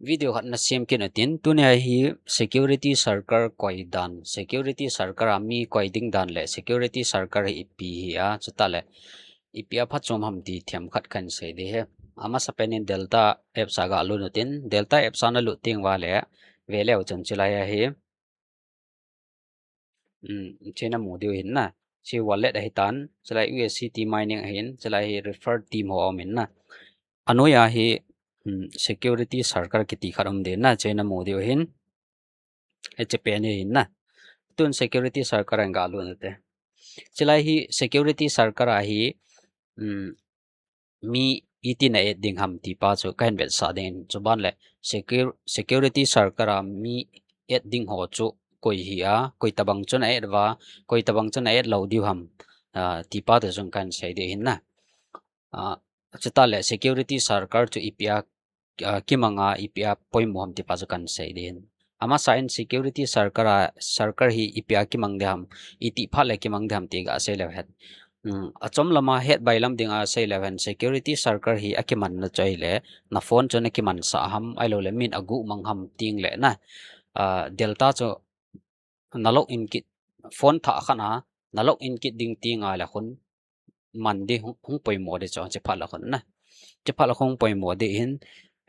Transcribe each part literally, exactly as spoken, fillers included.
Video khat na sem kit utin, tunia hi security circle koi dan, security circle a mi koi ding dan le security circle hi ipi hi a, chuta le ipi a phatchom ham ti themkhat kan sei ding ahi. Amasapen in Delta apps a ga lut utin, Delta apps a na lut teng uva le, ve leu chun chulai a hi, um, hiche na mu diu ahin na. Hiche wallet ahi tan, chulai U S D T mining ahin, chulai hi referred team ho um in na. Anoiya hi, um, security circle kiti khat um ding na, hiche na mu diu ahin. Hiche pen hi ahin na. Tun security circle a ga lut u hite. Chulai hi security circle a hi, um, mi iti na add ding ham ti pa chu kahin vetsah ding ahin, chuban le secur-, security circle a mi add ding ho chu koi hi a, koi tabang chu na add uva, koi tabang chu na add lou diu ham, ah, ti pa te chu kahin sei ding ahin na. Ah, chuta le security circle chu ipi a, ah, kimang a, ipi a poimo ham ti pa chu kan sei ding ahin. Amasa in security circle a, circle hi ipi a kimang ding ham, iti phat le kimang ding ham ti ga sei leu hen. Um, achom lama het bailam dinga sei leu hen, security circle hi akimanna chu ahile, na phone chu na kimansah ham, ahilou le min aguh mang ham ti le na. Ah, Delta chu na log in kit, phone thah khat a, na log in kit ding ti ngai le khun, man ding hung, hung poimo ding chu, hiche phat le khun na. Hiche phat le khun hung poimo ding ahin,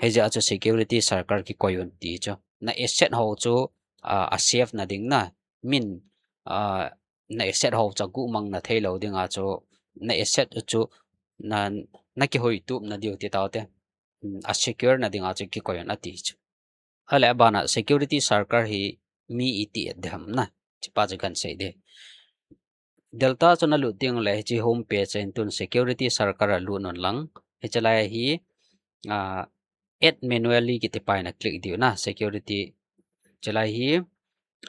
hijeh a chu security circle kikoi un ti chu. Na asset ho chu, ah, a safe na ding na, min, ah, na asset ho chu aguh mang na thei lou ding a chu, na asset chu na, na kihoi tup na diu ti tau te. Um, a secure na ding a chu kikoi un ati chu. Ahile abana security circle hi mi iti add ding ham na, hiche pa chu kan sei ding. Delta chu na lut teng le hiche home page a hin tun security circle a lut un lang. Hiche lai hi, ah, add manually kiti pa hi na click diu na, security. Hiche lai hi,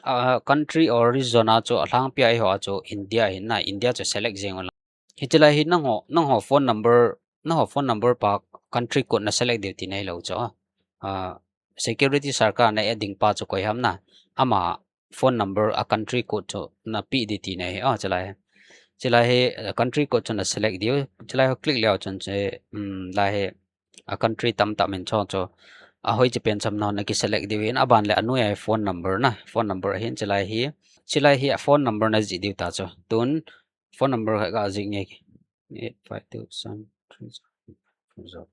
ah, country or region a chu alhangpi a eiho a chu India ahin na, India chu select jeng un lang. Hiche lai hi nangho, nangho phone number, nangho phone number pa country code na select diu tina hilou chu. Ah, security circle a na add ding pa chu koi ham na, ama phone number a country code chu na pe ding tina ahi. Ah, hiche lai hi. Hiche lai hi, ah, country code chu na select diu. Hiche lai hi click leu chun hiche, um, lai hi a country tamtah min chu chu. Ahoiche pen ham na, na kiselect diu ahin, aban le anoiya phone number na, phone number ahin hiche lai hi. Hiche lai hi a phone number na jih diu ta chu. Tun phone number khat ga jih nge. Eight five two seven three zero.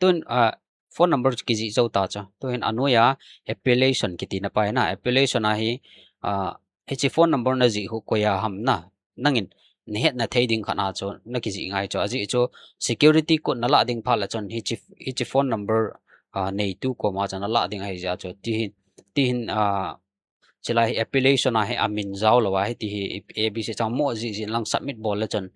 Tun, ah, phone number chu kijih jou ta chu. Tuhin anoiya appellation kiti na pa ahi na. Appellation a hi, ah, hiche phone number na jih hu koi a ham na, nangin na hetna thei ding khat a chu na kijih ngai chu. Ajeh chu security code na lah ding phat le chun hiche, hiche phone number, ah, neitu koma chu na lah ding ahi jeh a chu. Tihin, tihin, ah, hiche lai hi appellation a hi amin jao lou a, hiti hi A B C chang mo jih jih in lang submit bol le chun,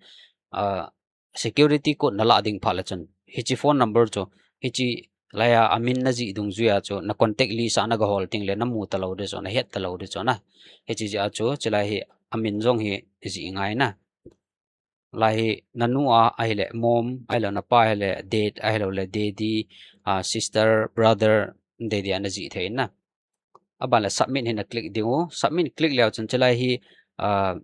ah, security code na lah ding phat le chun, hiche phone number chu, hiche lai a amin na jih dungjuiya chu, na contact list a na ga hol teng le na mu talou ding chu, na het talou ding chu na. Hiche jeh a chu, hiche lai hi amin jong hi jih ngai na. Lai hi na nu a, ahile mom, ahilou na pa ahile dad, ahilou le daddy, ah, sister, brother, daddy a na jih thei na. Aban le submit hi na click ding u. Submit click leu chun hiche lai hi, ah,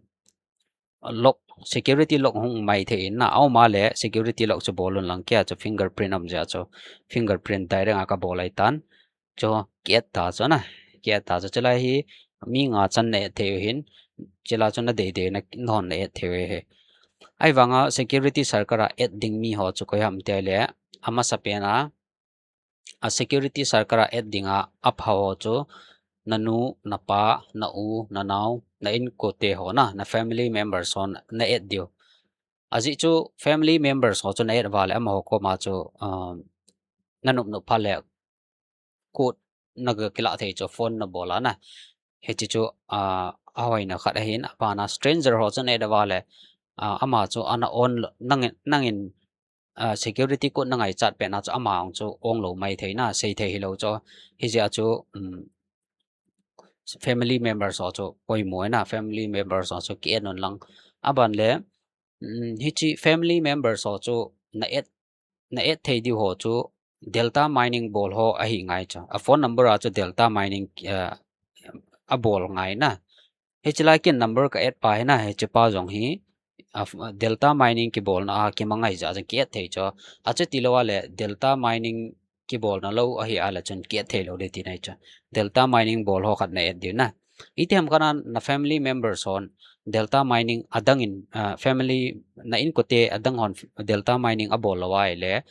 lock, security lock hung mai thei in na. Aum a le security lock chu bol un lang, kei a chu fingerprint um jeh a chu fingerprint direct a ka bol ahi tan. Chu ki add ta chu na. Ki add ta chu hiche lai hi mi nga chan na add thei u ahin. Hiche lai chu na deidei na, nahon na add thei u ahi. Ahivanga security circle a add ding mi ho chu koi ham ti le, amasapen a, a security circle a add dinga apha ho chu na nu, na pa, na u, na nao, na inkote ho na, na family members ho na add diu. Ajeh chu family members ho chu na add uva le amaho koma chu, um, na nop nop phat le code na ga kilah thei chu phone na bol a na. Hiche chu, ah, ahoina khat ahin, abana stranger ho chu na add uva le, ah, ama chu ana on lo, nangin, nangin, ah, security code na ngaichat pet na chu ama jong chu ong lou mai thei na, sei thei hilou chu. Hijeh a chu, um, family members ho chu poimo ahi na, family members ho chu ki add un lang. Aban le, um, hiche family members ho chu na add, na add thei diu ho chu Delta Mining bol ho ahi ngai chu. A phone number a chu Delta Mining, ah, abol ngai na. Hiche lai ken number ka add pa hi na, hiche pa jong hi, a, Delta Mining kibolna a kimang ahi jeh a chu ki add thei chu. Achuti lou a le Delta Mining kibolna lou ahi a le chun ki-add thei lou ding tina ahi chu. Delta mining bol ho khat na add diu na. Itiham khat na na family members hon Delta mining adang in, ah, family na inkote adang hon Delta mining abol lou ahile,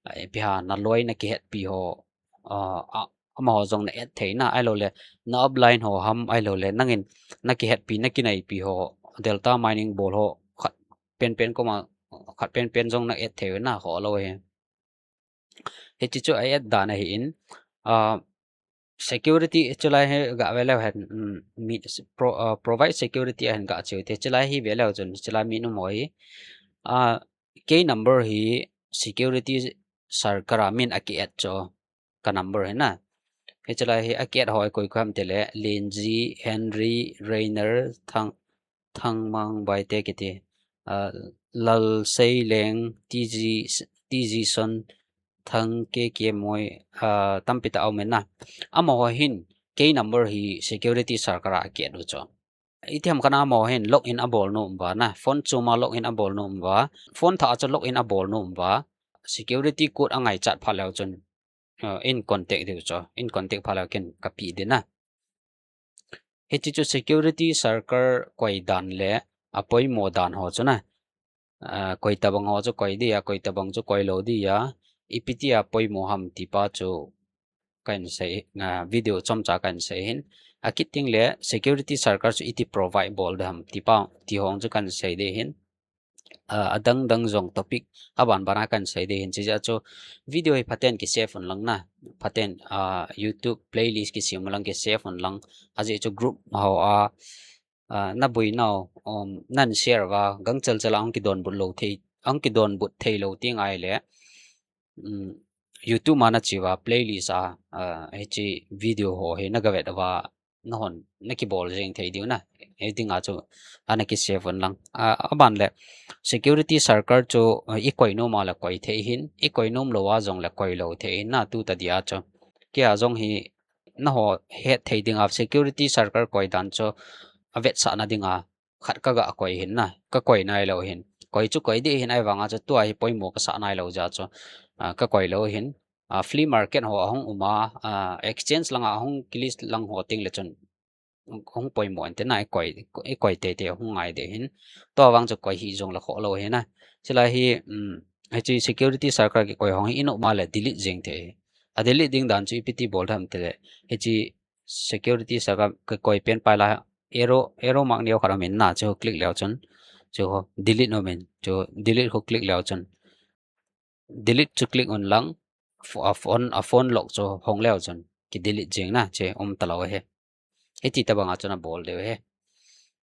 ah, ipi ham na loi na kihetpi ho, ah, a, amaho jong na add thei na ahilou le na upline ho ham ahilou le nangin na kihetpi na kinaipi ho Delta mining bol ho khat penpen koma khat penpen jong na add thei na ho lou hi. Hiche chu a add dan ahi in, ah, security chulai hi ga ve leu hen, um, mi, pro, ah, provide security ahin ga cheu te chulai hi ve leu chun chulai mi nu mo hi, ah, kei number hi security circle a min a ki-add chu ka number hi na. Hiche lai hi a ki-add ho koi koi ham tile, Lenji, Henry, Rainer, Thang, Thangmang Baite kiti, ah, Lalseileng, T G, T G Son, Thang K K Moi, ah, tampi tah aum in na. Amaho hin, kei number hi security circle a a ki-add u chu. Itiham khat na amaho hin login abol nom uva na, phone chom a login abol nom uva, phone thah a chu login abol nom uva, security code angaichat phat leu chun, uh, in contact diu chu, in contact phat leu ken kape ding na. Hiche chu security circle koi dan le apoimo dan ho chu na. Ah, koi tabang ho chu koi ding a, koi tabang chu koi lou ding a, ipi tia poimo ham ti pa chu kahin sei, ah, video chomcha kahin sei hin. Akit teng le security circle chu iti provide bol ding ham ti pa, ti ho chu kahin sei ding hin. Ah, adang dang jong topic aban ban a kahin sei ding hin. Chijeh a chu video hi phaten ki save un lang na. Phaten, ah, YouTube playlist kisem un lang ki save un lang. Ajeh chu group ho a, ah, na boi nau, um, nan share uva, gangchel chel a hung kidonbut lou thei, hung kidonbut thei lou teng ahile, um, YouTube a na che uva playlist a, ah, hiche video ho hi na ga vet uva, na hon, na kibol jeng thei diu na. Hiding a chu, ana ki save un lang. Ah, aban le, security circle chu, ah, i koi nom a le koi thei hin, i koi nom lou a jong le koi lou thei hin na tu ta dia chu. Kei a jong hi, na ho het thei ding a security circle koi dan chu avetsahna ding a khat ka ga koi hin na, ka koi nai lou hin. Koi chu koi ding hin ahivang a chu tua hi poimo ka sah nai lou jeh a chu, ah, ka koi lou hin. Ah, flea market ho ahung um a, ah, exchange lang a ahung ki list lang ho teng le chun hung poimo inte na i koi, i koi teitei hung ngai ding hin. Tua vang chu koi hih jong le khoh lou hi na. Chulai hi, um, hiche security circle kikoi ho hi i nom a le delete jeng thei. A delete ding dan chu ipi ti bol tham tile. Hiche security circle kikoi pen pai la arrow, arrow mark neo khat aum in na chu click leu chun. Chu delete aum in. Chu delete khu click leu chun. Delete chu click un lang. Pho-, a phone, a phone lock chu hong leu chun. Ki delete jeng na chu um ta lou hi. Hiti tabang a chun abol diu hi.